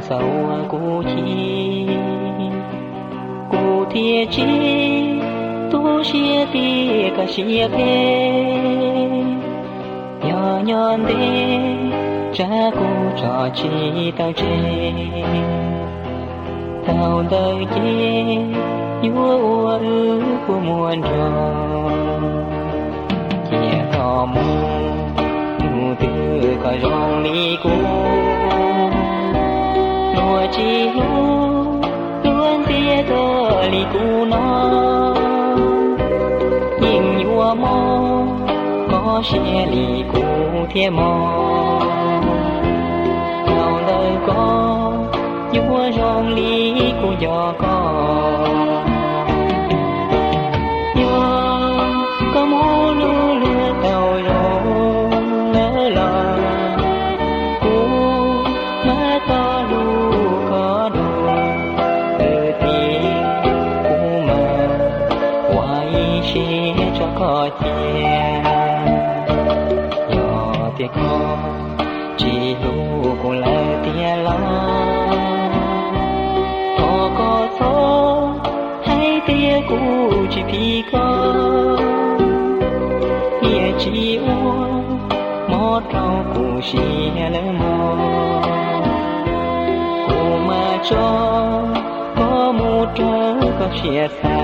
Txawm ua kuv chim, kuv thiaj tsis tu siab tias koj siab phem. Yog nyob ntev tsam kuv tso tsis tau tseg, thaum ntawd ces yuav ua wb kua muag nrog. Cia koj mus, hnub twg koj zoo li kuv, luag tsis hlub, luag ntxias koj li kuv no. Yeej yuav mob koj siab li kuv thiaj mob. Thaum ntawd koj yuav zoo li kuv nco koj. Yog koj mus hlub luag tau zoo lawm los, kuv mam txhob hlub koj dua. Kwv tij, kuv mam ua ib siab tso koj cia. Yog tias koj tsis hlub kuv lawm tiag los, thov koj txhob hais tias kuv tsis phim koj, thiaj tsis ua mob rau kuv siab lawm mog. Kuv mam tso koj mus raws koj siab xav.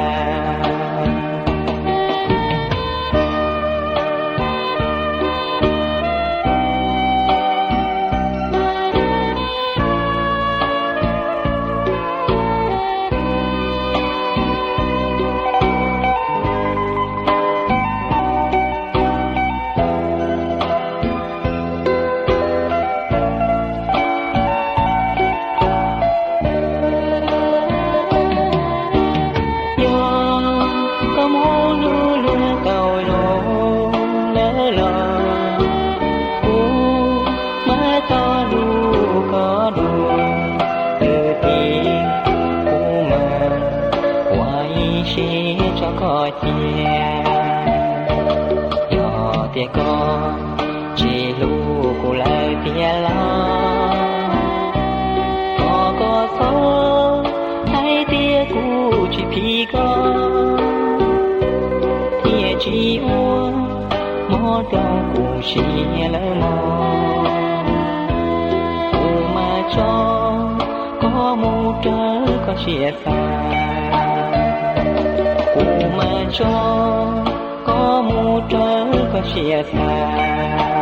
Yog koj mus hlub luag tau zoo lawm los, kuv mam txhob hlub koj dua. Kwv tij, kuv mam ua ib siab tso koj cia. Yog tias koj tsis hlub kuv lawm tiag los, thov koj txhob hais tias kuv tsis phim koj, thiaj tsis ua mob rau kuv siab lawm mog. Kuv mam tso koj mus raws koj siab xav. Kuv mam tso koj mus raws koj siab xav.